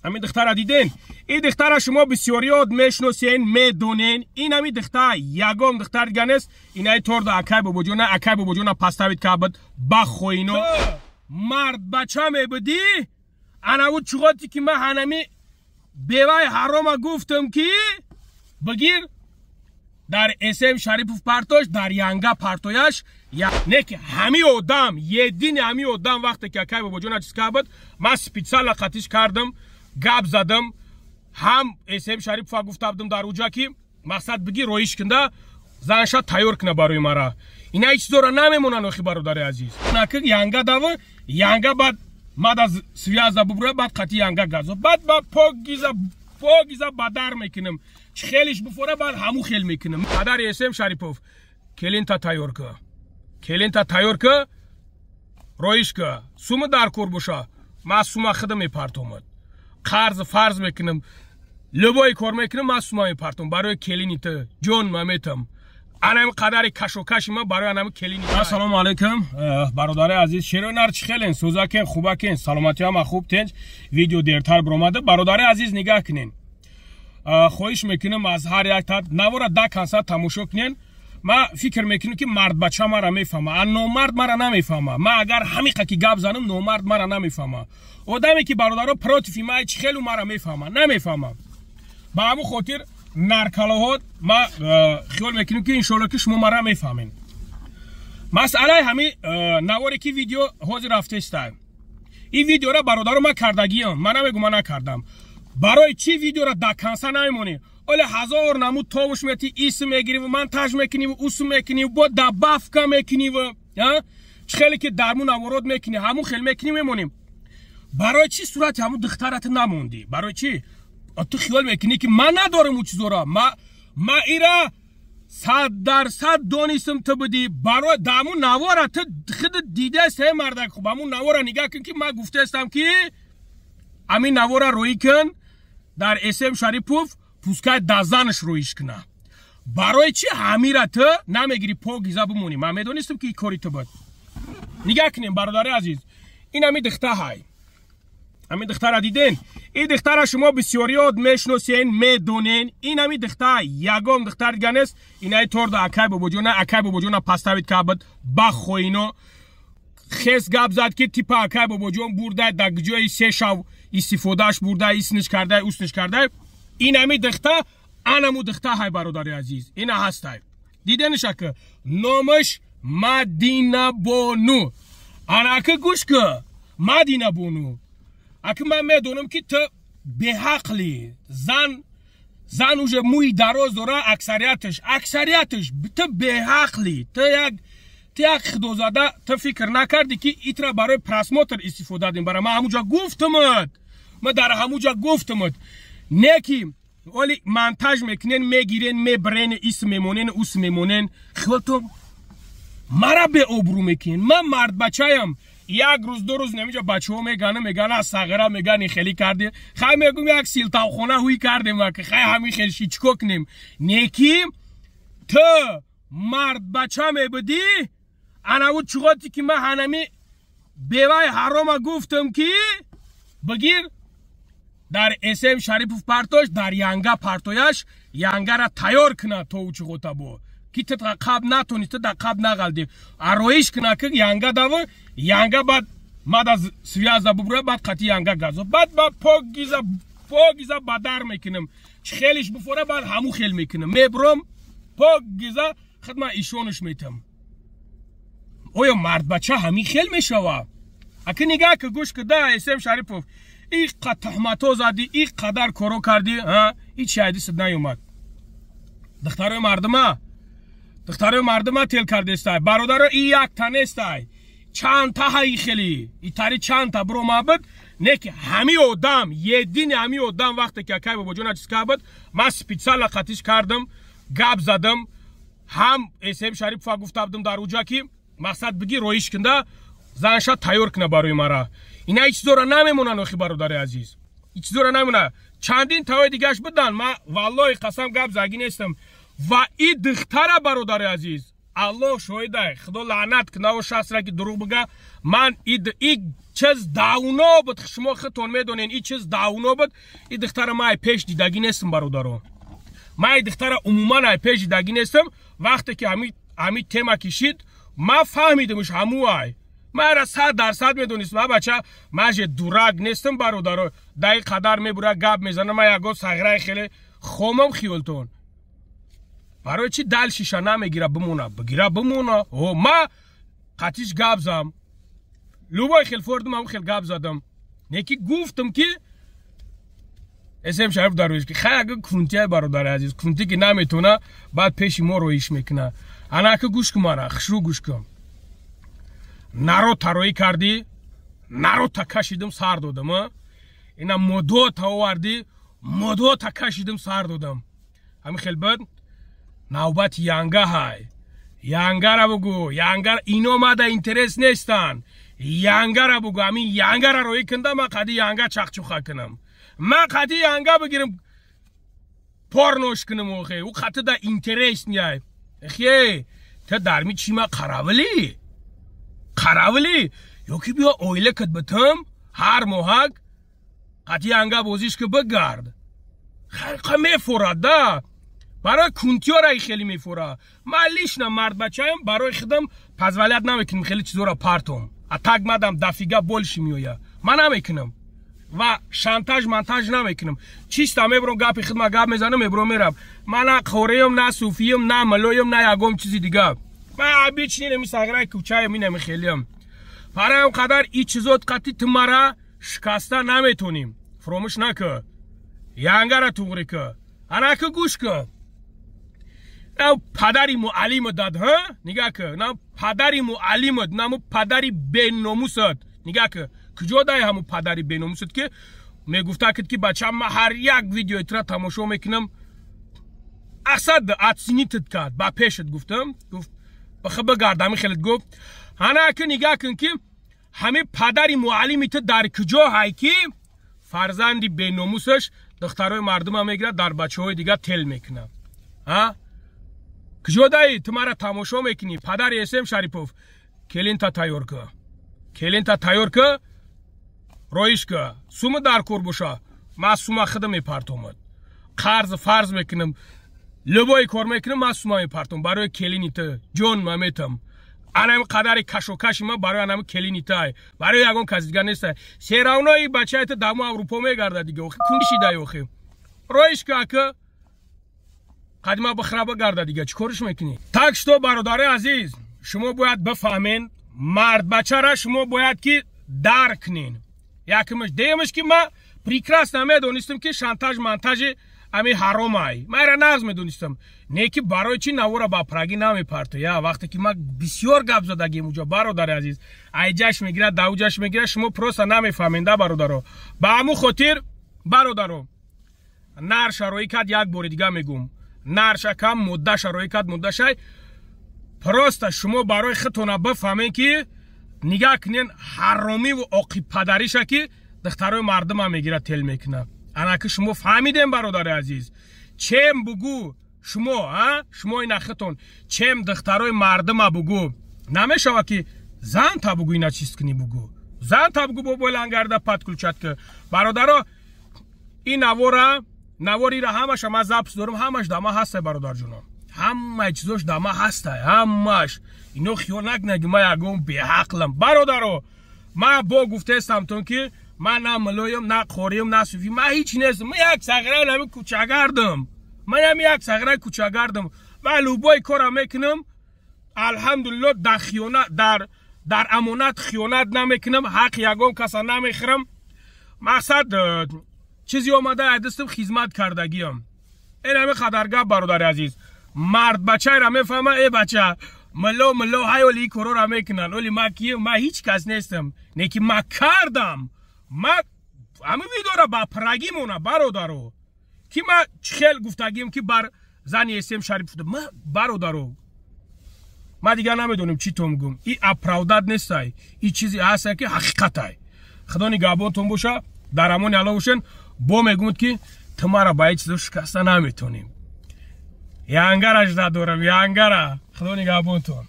Ҳамин духтара диден? Ин духтара шумо бисёриёт мешиносен, медонен. Ин ҳамин духтар ягон духтар дига нест. Инаи торда акай бобоҷона, акай бобоҷона поставить кабад бахоино. Мард бача мебудӣ, анаву чуғоте ки ман ҳанами бевай ҳарома гуфтам, ки бигир дар СМ Шарипов партош, дар янга партояш. Не ки ҳами одам, едини ҳами одам, вақте ки акай бобоҷона чиз кабад, ман специально қатиш кардам, гап задам. Ҳам СМ Шарипова гуфта будам дар уҷа, ки мақсад биги роиш кунда, занша тайёр куна барои мара. Ина ҳеҷ чизора намемонанд охи, бародари азиз. Наки янга дава, янга баъд мад аз связа бубура, баъд қати янга газо, баъд ба покиза покиза бадар мекунам. Чӣ хелиш буфора, баъд ҳаму хел мекунам. Падари СМ Шарипов, келинта тайёр ка, келинта тайёр ка, роиш ка. Сума дар кор боша, ман сума худам мепартомад, қарз фарз мекунам, любой кор мекунам, ман сума мепартом барои келини ту. Ҷон ма метам, анами қадари кашокаши ма барои анами келини. Ассалому алайкум, бародари азиз. Шерои нар, чӣ хелен, сӯзакен, хубакен, саломатӣ ҳама хуб, тенҷ. Видео дертар биромада, бародари азиз, нигаҳ кунен. Хоҳиш мекунам аз ҳар як та навора до конца тамошо кунен. Ман фикр мекунам, ки мардбача мара мефаҳма, а номард мара намефаҳма. Ман агар ҳамиқа ки гап занам, номард мара намефаҳма. Одаме ки, бародаро, против ма, чӣ хелу мара мефаҳма? Намефаҳма. Ба ҳамун хотир, наркалоҳот, ма хиёл мекунем, ки иншоалло, ки шумо мара мефаҳмед. Масъалаи ҳами наворе ки видео ҳозир рафтеста, ин видеора, бародаро, ман кардагиам, ман намегум ман накардам. Барои чӣ видеора до конца намемонӣ? Оле ҳазор намуд товуш мети, исм мегириву монтаж мекуниву усм мекуниву бо добавка мекуниву, чӣ хеле ки дарму наворот мекунӣ, ҳамун хел мекунӣ, мемонем. Барои чӣ сурати ҳамун духтарата намондӣ? Барои чӣ ту хиёл мекунӣ, ки ман надорам ӯ чизора? Ма ира 100% донистам, ту будӣ. Барои дамун навора ту худ дидаст, мардак. Хуб, ҳамун навора нигаҳ кун, ки ман гуфтаистам, ки ҳамин навора роӣ кун дар СМ Шарипов, пускай дазанаш роиш куна. Барои чӣ ҳамира ту намегирӣ, покиза бимонӣ? Ман медонистам, ки кори ту буд. Нигаҳ кунем, бародари азиз. Ин ҳами духта ҳай. Ҳамин духтара диден? Ин духтара шумо бисёриёт мешиносен, медонен. Ин ҳамин духта ягон духтар дига нест. Инаи торда акай бобоҷона, акай бобоҷона поставить кабад бахоино. Хес гап зад, ки типа акай бобоҷон бурда, дар ҷои се шав истифодааш бурда, исниш карда, усниш карда. Ин ҳамин духта, анаму духта ҳай, бародари азиз, ина ҳастай. Диденишака, номаш Мадинабону. Анака, гӯш ка, Мадинабону, аки ман медонам, ки ту беҳақлӣ. Зан, зан уже мӯи дароз дора, аксарияташ, аксарияташ. Ту беҳақлӣ, ту як худозада. Ту фикр накардӣ, ки итра барои просмотр истифода дим. Бара ман ҳамуҷа гуфтамад, ман дар ҳамуҷа гуфтамад, не ки оли монтаж мекунен, мегирен, мебарен, исм мемонен, ус мемонен. Хиёлтон мара беобрӯ мекунен. Ман мардбачаям. Як рӯз, 2 рӯз немиҷа бачаҳо мегана, мегана, аз сағира мегани, хеле карди. Хай, мегум, як силтавхона ҳуй кардем, хай, ҳамин хел ши, чико кунем? Неки ту мардбача мебудӣ, анаву чуғоте ки ман ҳанами бевай ҳарома гуфтам, ки бигир дар СМ Шарипов партош, дар янга партояш, янгара тайёр куна то ӯ чуғота бо ки ту қаб натони, ту дар қаб нағалдӣ, ароиш куна, ки янга дава, янга баъд мад аз связа бубура, баъд қати янга газо, баъд ба покиза покиза бадар мекунам. Чӣ хелиш буфора, баъд ҳаму хел мекунам, мебурам покиза, худ ман ишонаш метам. Оё мардбача ҳамин хел мешава? Аки нигаҳ ки, гӯш ки да, СМ Шарипов, иқа туҳматҳо задӣ, ин қадар коро кардӣ, ҳеҷ ҳадисат наёмад. Духтарои мардума, духтарои мардума тел кардестай, бародаро. И якта нестай, чандта ҳаи хели итари, чандта биромабуд. Не ки ҳами одам, едини ҳами одам, вақте ки акай бобоҷона чиз кабуд, ман специально қатиш кардам, гап задам. Ҳам СМ Шарипова гуфта будам дар уҷа, ки мақсад биги роиш кунда, занша тайёр куна барои мара. Ина ҳеҷ чизора намемонанд охи, бародари азиз, ҳеҷ чизора намемонанд. Чандин тавои дигаш будан. Ма валлоҳи қасам, гап заги нестам. Ва и духтара, бародари азиз. Аллоҳ шоҳидай, Худо лаънат кунаву шахсра ки дурӯғ бига. Ман и чиз давно буд, шумо худтон медонен, и чиз давно буд. И духтара ман ай пеш дидагӣ нестам, бародаро. Ман и духтара умуман ай пеш дидагӣ нестам. Вақте ки ҳами тема кишид, ман фаҳмидимш, ҳаму ай. Ман ара 100% медонистам. А бача, ман же дурак нестам, бародаро. Дар ин қадар мебура, гап мезанам, ман ягон сағираи хеле хомам хиёлтон. Барои чи дал шиша намегира, бимона, бигира, бимона. О, ма қатиш гап зам, любой хел фордум, ҳам хел гап задам. Неки гуфтам ки эсем Шариф дароиш ки хай, ага кунтия, бародари азиз, кунти ки наметона, баъд пеши мо роиш мекуна. Анака гӯш кун, мара хушрӯ гӯш кун. Народ тароӣ кардӣ, народта кашидим, сар додам. Ина модота овардӣ, модота кашидим, сар додам. Ҳамин хел бад навбати янга ҳай. Янгара бугӯ, янгара, ино мада интерес нестанд. Янгара бугӯ, ҳамин янгара роӣ кунда, ман қади янга чақчуха кунам, ман қади янга бигирам, порнош кунам. Охе, ӯ қатида интерес няй. Эхе, та дарми чи ма қаравлӣ, қаравлӣ, ё ки биё оила кат битам, ҳар моҳак қати янга бозиш ки бигард. Ха, мефорад да, барои кунтиёра хеле мефора. Ман лично мардбачаям, барои худам позволять намекунам хеле чизора партом. А так мадам дофига больше меоя. Ман намекунам ва шантаж монтаж намекунам. Чиста мебурам, гапи худма гап мезанам, мебурам, мерам. Ман на қореям, на суфиям, на малоям, на ягом чизи дига. Ман обычный неми сағираи кӯчаям, инами хелиам. Барои он қадар и чизот қати ту мара шикаста наметоним. Фуромӯш накӣ, янгара туғрӣ кӣ. Анаки гӯш кӣ, на падари муаллимат дад, ҳа, нигаҳ кӣ, на падари муаллимат, наму падари беномусат, нигаҳ кӣ, куҷо дай ҳаму падари беномусат, ки мегуфта кид ки бачам, ман ҳар як видеои тура тамошо мекунам, асад оценить кард, ба пешат гуфтам, гуфт баха бигард, ҳами хелет гуфт. Ҳана ки нигаҳ кун, ки ҳами падари муаллими ту дар куҷо ҳай, ки фарзанди беномусаш духтарои мардума мегирад, дар бачаҳои дигар тел мекунад. А куҷо даи? Ту мара тамошо мекунӣ, падари Эсем Шарипов, келинта тайёр кӣ, келинта тайёр кӣ, роиш кӣ. Сума дар кор боша, ман сума худам мепартомад, қарз фарз мекунам, любой кор мекунам, ман сума мепартом барои келини ту, ҷон ма метам. Анами қадари кашокаши ман барои анами келини тай, барои ягон каси дигар нестай. Всё равно и бачаи ту даму Аврупо мегардад дига, охи куншидай, охи роиш кӣ, ака қадима бихра, бигарда дига, чӣ кориш мекунӣ? Так что, бародари азиз, шумо бояд бифаҳмен, мардбачара шумо бояд ки дарк кунен. Якмаш, дуюмаш, ки ман прекрасно медонистам, ки шантаж монтажи ами ҳаромай, ман ира нағз медонистам. Не ки барои чи навора ба праги намепарта я, вақте ки ман бисёр гап задагим уҷо, бародари азиз, айҷаш мегирад, давҷаш мегирад, шумо просто намефаҳменда, бародаро. Ба ҳамун хотир, бародаро, нар шароӣ кард, як бори дига мегӯм, нар шакам мудда шароӣ кард, муддашай. Просто шумо барои худтона бифаҳмен, ки нигаҳ кунен ҳаромиву оқибпадариша, ки духтарои мардума мегирад, тел мекунад. Анаки шумо фаҳмидем, бародари азиз, чем бугӯ шумо, а шумо ина худтон, чем духтарои мардума бугӯ намешава, ки зан та бугӯ, ина чиз кунӣ, бугӯ, зан та бугӯ, бо бойлангарда подключать ки. Бародаро, ин навора, наворира ҳамаша ман запись дорам, ҳамаш дама ҳастай, бародарҷонон, ҳамаи чизош дама ҳастай, ҳамаш. Ино хиёл накунед, ки ман ягон беҳақлам. Бародаро, ман бо гуфтаестамтон, ки ман на мулоям, на қориям, на суфӣ, ман ҳеҷ нестам. Ман як сағираи нами кӯчагардам, ман ҳам як сағираи кӯчагардам. Ман любой кора мекунам, алҳамдулилло, дар хиёнат, дар амонат хиёнат намекунам, ҳаққи ягон каса намехӯрам. Мақсад, чизе омада дастам, хизмат кардагиам. Ин ҳами қадар гап, бародари азиз. Мард бачаеро мефаҳма, э бача милло, милло ҳай, оли ин корора мекунанд. Оли ма кием? Ма ҳеҷ кас нестам. Не ки ма кардам, ма ҳамин видеора ба прагӣ мона, бародаро, ки ма чӣ хел гуфтагием, ки бар зани Эсем Шарипов. Ма, бародаро, ма дигар намедонем чӣ то мегӯм. И оправдать нестай, и чизе ҳастай, ки ҳақиқатай. Худо нигаҳбонтон боша, дар амони Алло бошен. Бо мегӯмд, ки ту мара ба ҳеҷ чизо шикаста наметонем. Янгараш дадорам, янгара. Худо нигаҳбонтон.